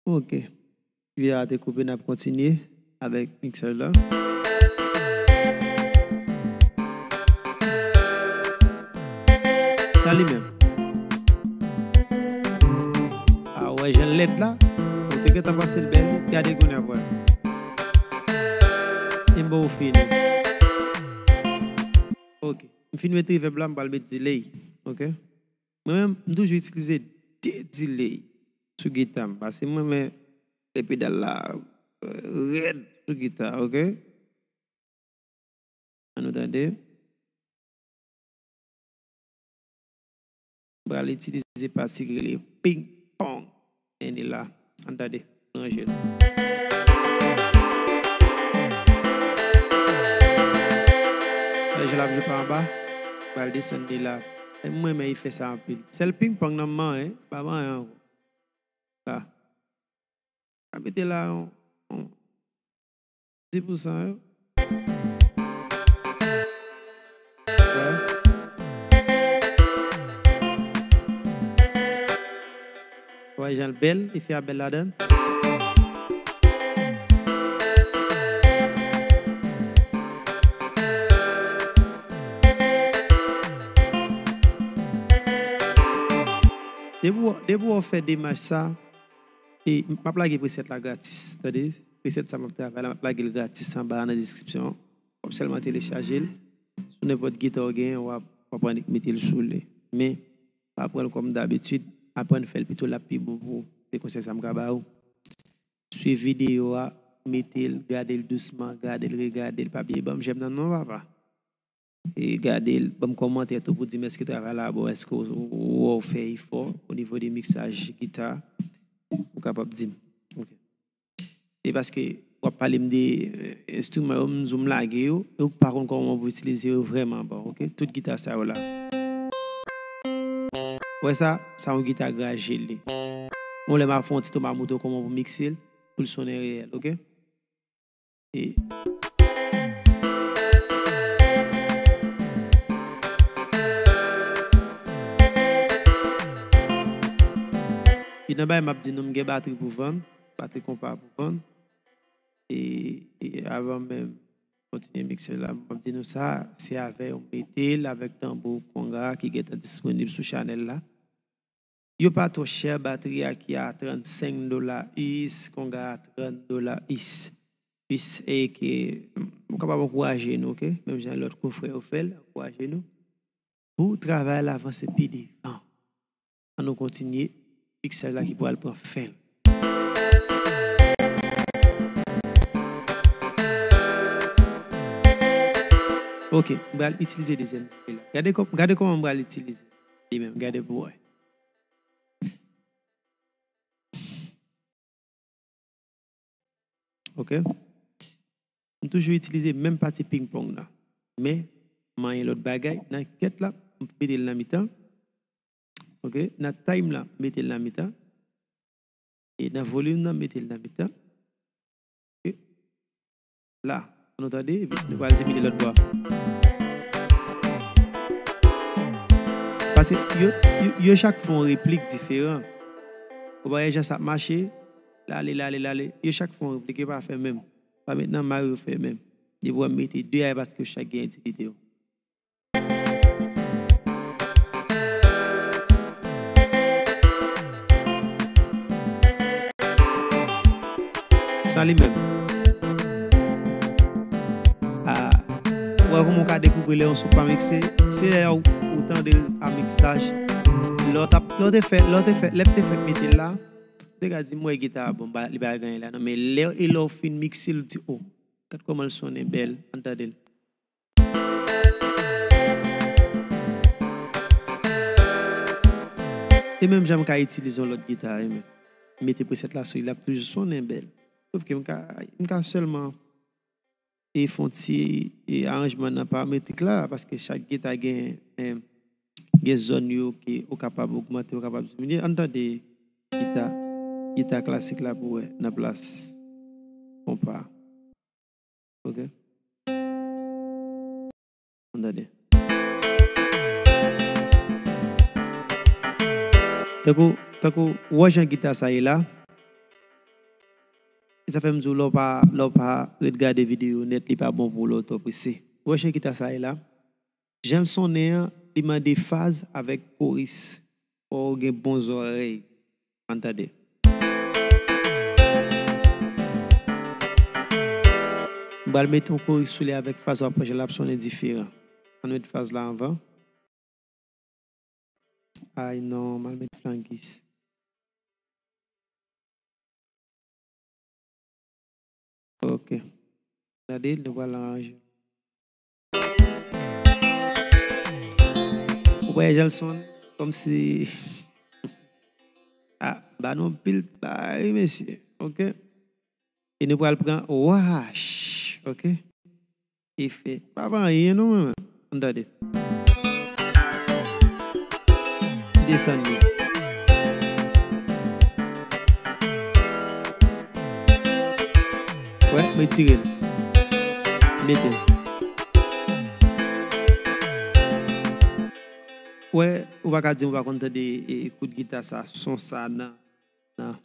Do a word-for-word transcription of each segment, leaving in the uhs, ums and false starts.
Ok. Videyo a te koupe, n ap kontinye avèk miksaj la. Sa li menm. A, ou wè jan l lèd la? Ou te gentan panse l bèl, gade kounye a vwè. E m ba w fini. Ok. M fin met reverb la, m pral met delay. Ok? Mwen menm, m toujou itilize de delay sou gita m. Paske mwen renmen lè pedal la, euh, rèd sou gita, ok? Ann nou tande. M pral itilize pati ki rele ping pong. Men li la. Ann tande. Ranje l. Gade jan l ap jwe pa anba. M pral desann li la. E mwen renmen efè sa anpil. Sèl ping pong nan m manyen, pa manyen ankò. La. A mete la yon, yon dis pousan yo. Wè. Wè jan l bèl, efè a bèl ladan l. Depi w, depi w fè demach sa, e m ap lage preset la gratis, tande? Preset sa m ap travay la, m ap lage l gratis anba a nan deskripsyon an. W ap sèlman telechaje l. Sou nenpòt gita w genyen, w ap, w ap annik mete l sou li. Men, pa pran l kòm dabitid, aprann fè l pito, l ap pi bon pou ou. Se konsèy sa m ka ba ou. Swiv videyo a, mete l, gade l dousman, gade l, regade l, pa bliye ban m jèm nan non, papa. E gade l, ban m kòmantè tou pou di m èske travay la bon, èske w, w, w fè efò o nivo de miksaj gita, ou kapab di m. Ok. E paske w ap pale m de, euh, enstriman yo, m di w m lage yo, e ou pa konn kòman pou itilize yo vrèman bon, ok? Tout gita sa yo la. Wè sa, sa yon gita graje li. Yon lè m ap fè yon ti tou m ap montre w kòman pou mikse l, pou l sonnen reyèl, ok? E Epi nan bagay m ap di nou, m gen batri pou vann, batri konpa pou vann. E, e avan menm kontinye mikse la, m ap di nou sa, se avè yon mete l avèk tanbou konga ki gentan disponib sou chanèl la. Yo pa twò chè, batri a ki a trannsenk dola us, konga a trant dola us. Us, e ke ou kapab ankouraje nou, ok? Menm jan lòt konfrè yo fè l, ankouraje nou. Pou travay la avanse pi devan. Ann nou kontinye miksaj la ki pral pran fen l. Ok, m pral itilize dezyèm delay la. Gade kò-, gade kòman m pral itilize li menm, gade pou wè. Ok? M toujou itilize menm pati ping pong la. Men, m manyen lòt bagay. Nan kèt la, m mete l nan mitan. Ok? Nan time la, m mete l nan mitan. E nan volim nan, m mete l nan mitan. Ok? La, nou tande, epi nou pral diminye lòt bò a. Paske yo, yo, yo chak fè yon replik diferan. Ou pa wè jan sa ap mache, l ale, l ale, l ale. Yo chak fè yon replik, yo pa fè menm. Pa met nan may yo fè menm. Depi w mete de a, e paske yo chak gen itilite yo. Sa li menm. Ah, ou wè kòman w ka dekouvri lè yon son pa mikse? Se lè ou, ou tande l a miksaj. Lè w t ap, lè w te fè, lè w te fè, lè m te fèk mete l la, ou te ka di, "M wè gita a bon, ba, li pa gen anyen la non." Men lè, e lè w fin mikse l, ou di, "Oh, gad kòman l sonnen bèl, ann tande l." E menm jan m ka itilize yon lòt gita, e men, mete preset la sou li, l ap toujou sonnen bèl. Sòf ke m ka, m ka sèlman e fè yon ti, e, aranjman nan parametrik la, paske chak gita gen, em, gen zòn yo ke ou kapab ogmante, ou kapab diminye. Ann tande gita, gita klasik la pou wè nan plas konpa. Ok. Ann tande. Tankou, tankou, ou wè jan gita sa ye la. Sa fè m di w, lè w pa, lè w pa ret gade videyo nèt, li pa bon pou w lè w twò prese. Ou wè jan gita sa ye la? Jan l sonnen an, li mande faz avèk koris. Fò w gen bon zòrèy. Ann tande. M pral mete yon koris sou li avèk faz, w ap wè jan l ap sonnen diferan. Ann met faz la anvan. Ay non, m al met flangis. Ok. Gade, nou pral aranje. Ou wè jan l sonn? Kòmsi. Ah, ba nou pil bay, mesye. Ok. E nou pral pran wash. Ok. Efè. Pa fè anyen non, mwen menm. Ann tande. Desann li. Wè, m retire l. Mete l. Wè, ou pa ka di m ou pa konn tande, e, e, kout gita sa, son sa nan, nan,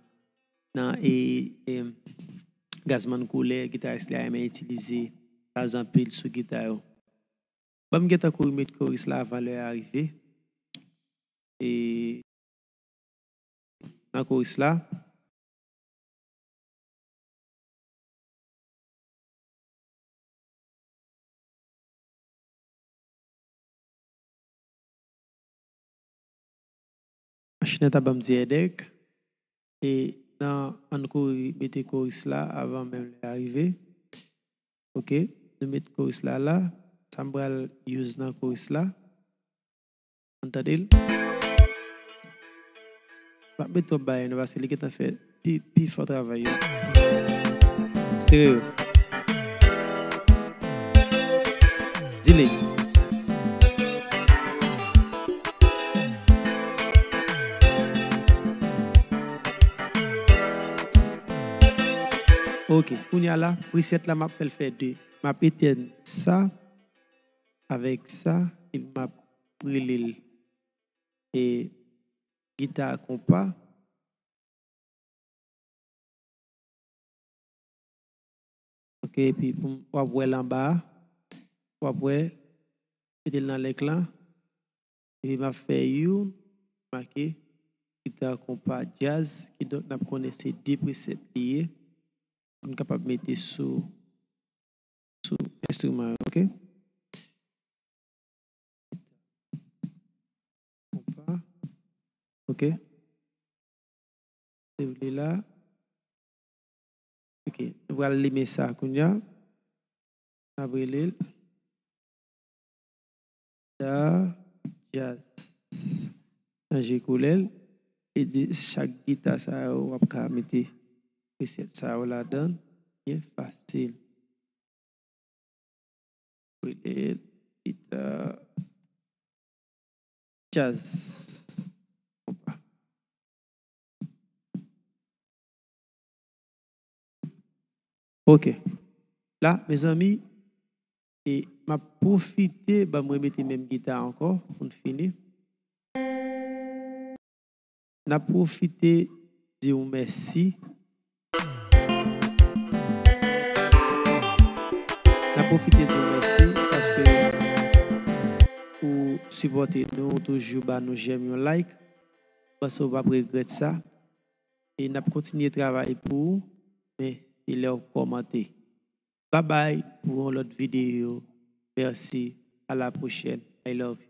nan, e, e, Gazman Koulè, gitaris la renmen itilize jazz anpil sou gita yo. Ban m gentan kouri met koris la avan lè a rive. E nan koris la. Machin nan ta ban m ti èdèk. E nan, ann kouri mete koris la avan menm lè a rive. Ok, nou met koris la la. Sa m pral use nan koris la. Ann tande l. M ap met twòp bagay non, paske li gentan fè pi, pi fò travay yo. Stereo. Delay. Ok, kounye a la, preset la, m ap fè l fè de. M ap etèn sa avèk sa, epi m ap rele l, e, gita konpa. Ok, epi pou m, w ap wè l anba a, w ap wè, mete l nan link lan, epi m ap fè youn, make gita konpa djaz, kidonk n ap konnen se de preset li ye, pou n kapab mete sou, sou enstriman yo, ok? Konpa. Ok. Se vle la. Ok. Nou pral limen sa kounye a. N ap rele l. Da jazz. Chanje koulè l. E di chak gita sa yo, w ap ka mete preset sa yo ladan l. Byen fasil. Rele gita jazz. Konpa. Ok. La, mezanmi, e m ap pwofite, ban m remete menm gita ankò pou n fini. N ap pwofite di w mèsi. N ap pwofite di w mèsi paske ou sipòte nou, ou toujou ba nou jèm, yon like. Panse w p ap regrèt sa. E n ap kontinye travay pou ou, men se lè w kòmante. Babay pou yon lòt videyo. Mèsi. A la pwochèn. I love you.